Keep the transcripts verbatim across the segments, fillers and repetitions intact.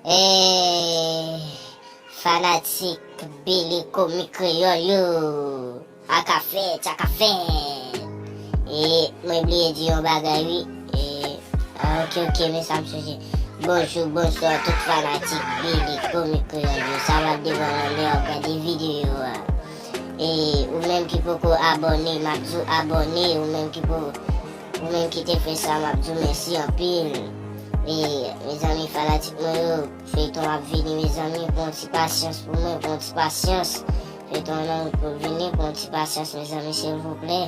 E fanatik Billy Komik Kreyòl yo, a ka fèt, a ka fèt. E mwen bliye di yon bagay wi. E ah, ok, ok, men sa m sonje. Bonjou, bonswa tout fanatik Billy Komik Kreyòl yo. Sa va devan nan lè w ap gade videyo a. E ou menm ki poko abòne, m ap di w abòne, ou menm ki po ou menm ki te fè sa, m ap di w mèsi anpil. E mezanmi, fanatik mwen yo, feyton ap vini mezanmi, pran yon ti pasyans pou mwen, pran yon ti pasyans. Feyton an nan wout pou l vini, pran yon ti pasyans mezanmi, silvouplè.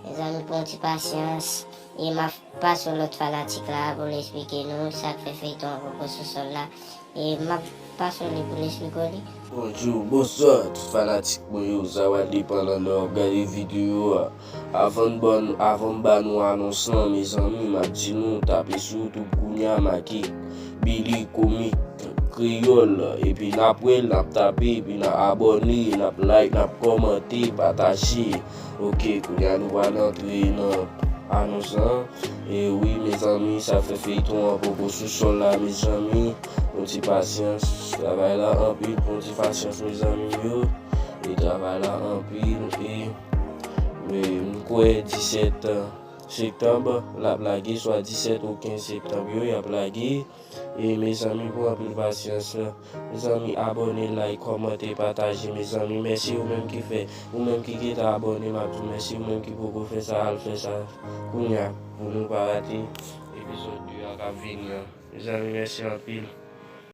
Mezanmi, pran yon ti pasyans. E m ap pase yon lòt fanatik la pou l esplike nou sa k fè feyton an poko sou sòl la. E m ap pase w li pou l esplike w li. Bonjou, bonswa tout fanatik mwen yo, sa va depann nan lè w ap gade videyo a. Avan m ban, avan m ba nou anons lan, mezanmi, m ap di nou tape sou YouTube kounya, make Billy Komik Kreyòl, epi n ap wè l, n ap tape, epi n ap abòne, n ap like, n ap kòmante, pataje. Ok, kounya nou pral antre nan anons lan. E wi, mezanmi, sa fè feyton an poko sou sòl la, mezanmi. Yon ti pasyans, travay la anpil, yon ti pasyans, mezanmi yo. E travay la anpil, e, e m kwè disèt septanm l ap lage, swa disèt ou kenz septanm yo, y ap lage. E mezanmi, pran anpil pasyans. Mezanmi, abòne, like, kòmante, pataje, mezanmi. Mèsi ou menm ki fè, ou menm ki gentan abòne, m ap di w mèsi. Ou menm ki poko fè sa, al fè sa kounya pou nou pa rate epizòd de a k ap vini an. Mezanmi, mèsi anpil.